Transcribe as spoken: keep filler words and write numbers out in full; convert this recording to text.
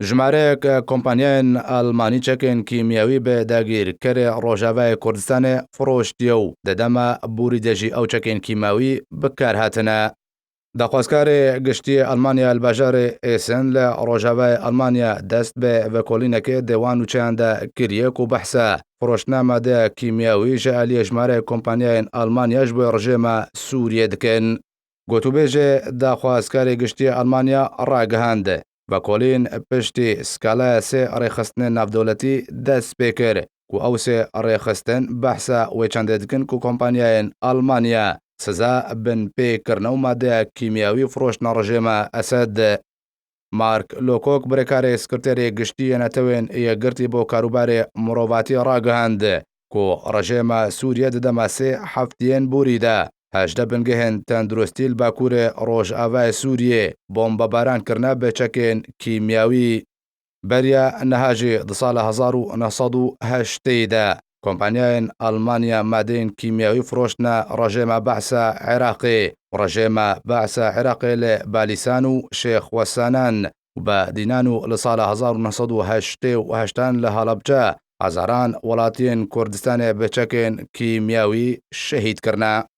Jimareyek kompanyayên Almanî çekên kîmyewî bi dagîrkerê Rojavayê Kurdistanê firoştiye û di dema borî de jî ew çekên kîmyewî bi kar hatine. Daxwazkarê giştî yê Almanya li bajarê Essen li rojavayê Almanya dest bi vekolînekê di wan nûçeyan de kiriye ku behsa firoştina madeya kîmyewî ji aliyê jimareyê kompanyayên Almanya ji bo rejêma Sûriyê dikin. Gotûbêjê daxwazkarê giştî yê Almanya ragihand, vekolîn piştî skalaya sê rêxistinên navdewletî dest pê kir ku ew sê rêxistin behsa wê çendê dikin ku kompanyayên Almanya siza binpêkirine û madeya kîmyewî firoştine rejêma Esed. Mark Lowcock, birêkarê Sekreterê Giştî yê Netewên Yekgirtî bo Karûbarê Mirovatî ragihand ku rejêma Sûriyê di dema sê heftiyên borî de hejdeh bingehên tenduristî li bakurê rojavayê Sûriyê bombebaran kirine bi çekên kîmyewî. Beriya niha jî di sala hezar û neh sed û heştê de kompanyayên Almanya madeyên kîmyewî firoştine rejêma behsa Iraqê. Rejêma behsa Iraqê li Balîsan û Şêx Wesanan û Badînan û li sala hezar û neh sed û heştê û heştan li Halebçe hezaran welatiyên Kurdistanê bi çekên kîmyewî şehîd kirine.